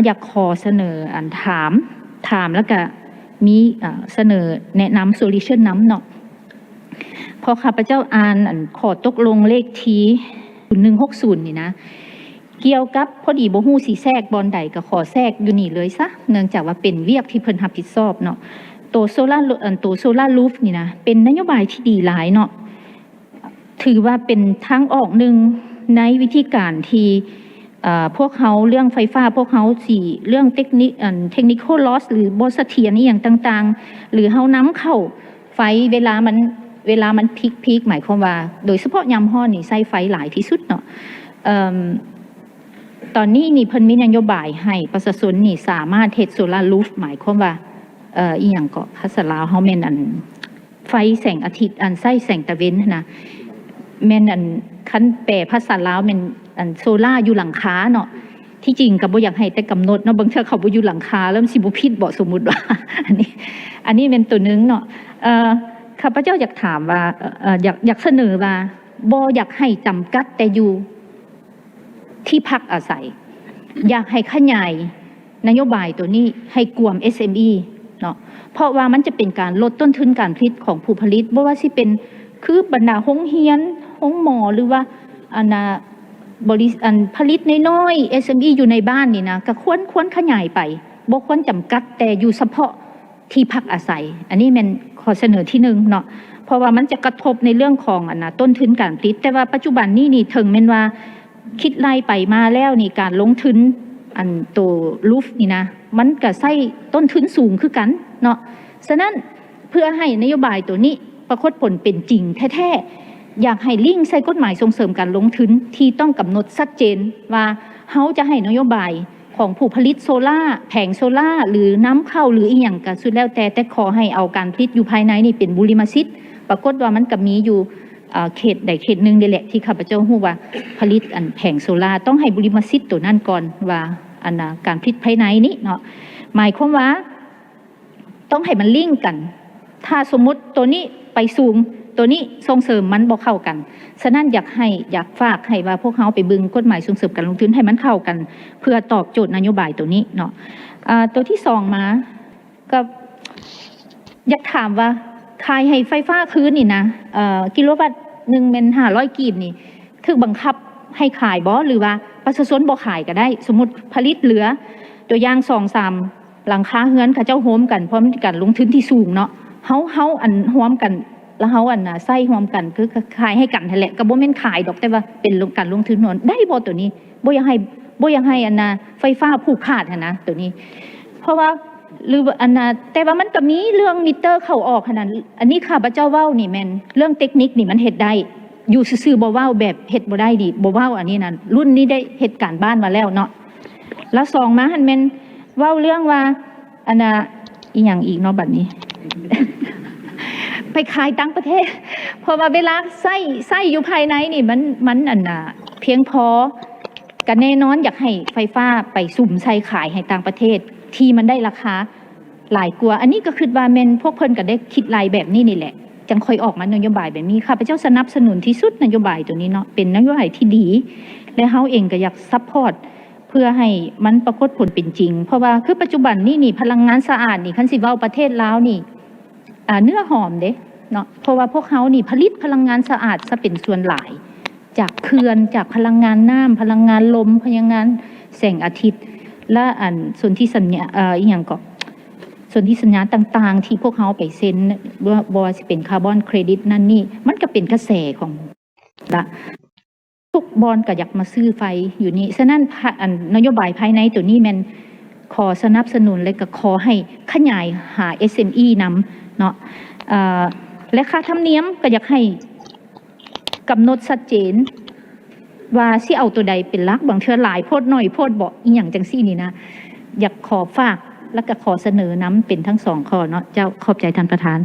ຢາກຂໍສະເໜີ ອັນ ຖາມ ຖາມ ແລ້ວກະມີ ເອີ ສະເໜີແນະນຳ solution ນຳເນາະ. ເພາະຂ້າພະເຈົ້າອ່ານ ອັນ ຂໍ້ຕົກລົງເລກທີ ໜຶ່ງຫົກສູນນີ້ນະ ກ່ຽວກັບ ພໍດີບໍ່ຮູ້ຊິແຊກບ່ອນໃດ ກໍຂໍແຊກຢູ່ນີ້ເລີຍຊະ ເນື່ອງຈາກວ່າເປັນວຽກທີ່ເພິ່ນຮັບຜິດຊອບເນາະ. ໂຕໂຊລາ ອັນ ໂຕໂຊລາຣູຟນີ້ນະ ເປັນນະໂຍບາຍທີ່ດີຫຼາຍເນາະ. ຖືວ່າເປັນທາງອອກໜຶ່ງໃນວິທີການທີ່ ເອີ ພວກເຮົາ ເລື່ອງໄຟຟ້າ ພວກເຮົາຊິ ເລື່ອງເຕັກນິກ ອັນ technical loss ຫຼື ບໍ່ສະຖຽນອີ່ຫຍັງຕ່າງໆ ຫຼື ເຮົານຳເຂົ້າໄຟ ເວລາມັນ ເວລາມັນ peak peak ໝາຍຄວາມວ່າ ໂດຍສະເພາະຍາມຮ້ອນນີ້ໃຊ້ໄຟຫຼາຍທີ່ສຸດເນາະ. ເອີ ຕອນນີ້ນີ້ເພິ່ນມີນະໂຍບາຍໃຫ້ປະຊາຊົນນີ້ສາມາດເຮັດ solar roof ໝາຍຄວາມວ່າ ເອີ ອີ່ຫຍັງເກາະ ພາສາລາວເຮົາແມ່ນ ອັນ ໄຟແສງອາທິດ ອັນ ໃຊ້ແສງຕາເວັນຫັ້ນນະ ແມ່ນ ອັນ ຄັນແປພາສາລາວແມ່ນ ອັນ ໂຊລາຢູ່ຫຼັງຄາເນາະ. ທີ່ຈິງກໍບໍ່ຢາກໃຫ້ແຕ່ກຳນົດເນາະ ບາງເທື່ອເຂົາບໍ່ຢູ່ຫຼັງຄາ ແລ້ວມັນຊິບໍ່ຜິດບໍ ສົມມຸດວ່າ ອັນນີ້ ອັນນີ້ແມ່ນໂຕໜຶ່ງເນາະ. ເອີ ຂ້າພະເຈົ້າຢາກຖາມວ່າ ເອີ ຢາກ ຢາກສະເໜີວ່າ ບໍ່ຢາກໃຫ້ຈຳກັດແຕ່ຢູ່ ທີ່ພັກອາໄສ ຢາກໃຫ້ຂະຫຍາຍນະໂຍບາຍໂຕນີ້ໃຫ້ກວມ ເອັສເອັມອີ ເນາະ ເພາະວ່າມັນຈະເປັນການລົດຕົ້ນທຶນການຜະລິດຂອງຜູ້ຜະລິດ ບໍ່ວ່າຊິເປັນຄືບັນດາໂຮງຮຽນ ໂຮງໝໍ ຫຼືວ່າ ອັນນະ ບໍລິ ອັນ ຜະລິດນ້ອຍໆ ເອັສເອັມອີ ຢູ່ໃນບ້ານນີ້ນະ ກໍຄວນ ຄວນຂະຫຍາຍໄປ ບໍ່ຄວນຈຳກັດແຕ່ຢູ່ສະເພາະ ທີ່ພັກອາໄສ. ອັນນີ້ແມ່ນຂໍ້ສະເໜີທີໜຶ່ງເນາະ ເພາະວ່າມັນຈະກະທົບໃນເລື່ອງຂອງ ອັນນະ ຕົ້ນທຶນການຜະລິດ ແຕ່ວ່າປັດຈຸບັນນີ້ນີ້ ເຖິງແມ່ນວ່າຄິດໄລ່ໄປມາແລ້ວນີ້ ການລົງທຶນ ອັນ ໂຕ roof ນີ້ນະ ມັນກະໃຊ້ຕົ້ນທຶນສູງຄືກັນເນາະ. ສະນັ້ນ ເພື່ອໃຫ້ນະໂຍບາຍໂຕນີ້ປາກົດຜົນເປັນຈິງແທ້ໆ ຢາກໃຫ້ລິ້ງໃສ່ກົດໝາຍສົ່ງເສີມການລົງທຶນ ທີ່ຕ້ອງກຳນົດຊັດເຈນວ່າ ເຮົາຈະໃຫ້ນະໂຍບາຍ ຂອງຜູ້ຜະລິດໂຊລາ, ແຜງໂຊລາ ຫຼື ນຳເຂົ້າ ຫຼື ອີ່ຫຍັງກໍສຸດແລ້ວແຕ່, ແຕ່ຂໍໃຫ້ເອົາການຜະລິດຢູ່ພາຍໃນນີ້ເປັນບຸລິມະສິດ. ປາກົດວ່າມັນກໍມີຢູ່ ເອີ ເຂດໃດເຂດໜຶ່ງນີ້ແຫຼະ ທີ່ຂ້າພະເຈົ້າຮູ້ວ່າຜະລິດ ອັນ ແຜງໂຊລາ ຕ້ອງໃຫ້ບຸລິມະສິດໂຕນັ້ນກ່ອນວ່າ ອັນນະ ການຜະລິດພາຍໃນນີ້ເນາະ ໝາຍຄວາມວ່າ ຕ້ອງໃຫ້ມັນລິ້ງກັນ. ຖ້າສົມມຸດໂຕນີ້ໄປສູງ ໂຕນີ້ສົ່ງເສີມ ມັນບໍ່ເຂົ້າກັນ. ສະນັ້ນ ຢາກໃຫ້ ຢາກຝາກໃຫ້ວ່າພວກເຮົາໄປເບິ່ງກົດໝາຍສົ່ງເສີມການລົງທຶນໃຫ້ມັນເຂົ້າກັນ ເພື່ອຕອບໂຈດນະໂຍບາຍໂຕນີ້ເນາະ. ອາ ໂຕທີສອງມາ ກໍຢາກຖາມວ່າ ຂາຍໃຫ້ໄຟຟ້າຄືນນີ້ນະ ເອີ ກິໂລວັດໜຶ່ງແມ່ນຫ້າຮ້ອຍກີບນີ້ ຖືກບັງຄັບໃຫ້ຂາຍບໍ່ ຫຼືວ່າປະຊາຊົນບໍ່ຂາຍກໍໄດ້? ສົມມຸດຜະລິດເຫຼືອ ຕົວຢ່າງສອງສາມ ຫຼັງຄາເຮືອນເຂົາເຈົ້າໂຮມກັນ ເພາະມັນເປັນການລົງທຶນທີ່ສູງເນາະ. ເຮົາ ເຮົາ ອັນ ຮ່ວມກັນ ແລ້ວເຮົາ ອັນນະ ໃຊ້ຮ່ວມກັນ ຄືຂາຍໃຫ້ກັນຫັ້ນແຫຼະ ກໍບໍ່ແມ່ນຂາຍດອກ ແຕ່ວ່າເປັນການລົງທຶນຮ່ວມ ໄດ້ບໍ່ໂຕນີ້? ບໍ່ຢາກໃຫ້ ບໍ່ຢາກໃຫ້ ອັນນະ ໄຟຟ້າຜູກຂາດຫັ້ນນະ ໂຕນີ້ ເພາະວ່າ ຫຼື ອັນນະ ແຕ່ວ່າມັນກໍມີເລື່ອງມິເຕີເຂົ້າອອກຫັ້ນນະ. ອັນນີ້ຂ້າພະເຈົ້າເວົ້ານີ້ແມ່ນເລື່ອງເຕັກນິກນີ້ ມັນເຮັດໄດ້ ຢູ່ຊື່ໆ ບໍ່ເວົ້າ ແບບເຮັດບໍ່ໄດ້ນີ້ ບໍ່ເວົ້າ. ອັນນີ້ນະ ລຸ້ນນີ້ໄດ້ເຮັດການບ້ານມາແລ້ວເນາະ. ແລ້ວສອງມາຫັ້ນແມ່ນເວົ້າເລື່ອງວ່າ ອັນນະ ອີ່ຫຍັງອີກເນາະບັດນີ້ ໄປຂາຍຕ່າງປະເທດ ເພາະວ່າເວລາໃຊ້ ໃຊ້ຢູ່ພາຍໃນນີ້ ມັນ ມັນ ອັນນະ ພຽງພໍ. ກະແນ່ນອນຢາກໃຫ້ໄຟຟ້າໄປສຸມໃສ່ຂາຍໃຫ້ຕ່າງປະເທດ ທີ່ມັນໄດ້ລາຄາຫຼາຍກວ່າ. ອັນນີ້ກໍຄິດວ່າແມ່ນພວກເພິ່ນກໍໄດ້ຄິດໄລ່ແບບນີ້ນີ້ແຫຼະ ຈັ່ງຄ່ອຍອອກມານະໂຍບາຍແບບນີ້. ຂ້າພະເຈົ້າສະໜັບສະໜູນທີ່ສຸດນະໂຍບາຍໂຕນີ້ເນາະ ເປັນນະໂຍບາຍທີ່ດີ ແລະ ເຮົາເອງກໍຢາກຊັບພອດ ເພື່ອໃຫ້ມັນປາກົດຜົນເປັນຈິງ. ເພາະວ່າຄືປັດຈຸບັນນີ້ນີ້ ພະລັງງານສະອາດນີ້ ຄັນຊິເວົ້າປະເທດລາວນີ້ ອາ ເນື້ອຫອມເດ້ເນາະ ເພາະວ່າພວກເຮົານີ້ຜະລິດພະລັງງານສະອາດຊະເປັນສ່ວນຫຼາຍ ຈາກເຂື່ອນ, ຈາກພະລັງງານນ້ຳ, ພະລັງງານລົມ, ພະລັງງານແສງອາທິດ ແລະ ອັນ ສົນທິສັນຍາ ເອີ ອີ່ຫຍັງເກາະ ສົນທິສັນຍາຕ່າງໆ ທີ່ພວກເຮົາໄປເຊັນ ບໍ່ ບໍ່ວ່າຊິເປັນຄາບອນເຄຣດິດນັ້ນນີ້ ມັນກໍເປັນກະແສຂອງ ລະ ທຸກບ່ອນກໍຢາກມາຊື້ໄຟຢູ່ນີ້. ສະນັ້ນ ພະ ອັນ ນະໂຍບາຍພາຍໃນໂຕນີ້ແມ່ນຂໍສະໜັບສະໜູນ ແລະ ກໍຂໍໃຫ້ຂະຫຍາຍຫາ ເອັສເອັມອີ ນຳເນາະ ເອີ ແລະ ຄ່າທຳນຽມກໍຢາກໃຫ້ກຳນົດຊັດເຈນວ່າຊິເອົາໂຕໃດເປັນຫຼັກ. ບາງເທື່ອຫຼາຍໂພດ ໜ້ອຍໂພດບໍ ອີ່ຫຍັງຈັ່ງຊີ້ນີ້ນະ ຢາກຂໍຝາກ ແລະ ກໍຂໍສະເໜີນຳເປັນທັງສອງຂໍ້ເນາະ. ເຈົ້າ ຂອບໃຈທ່ານປະທານ.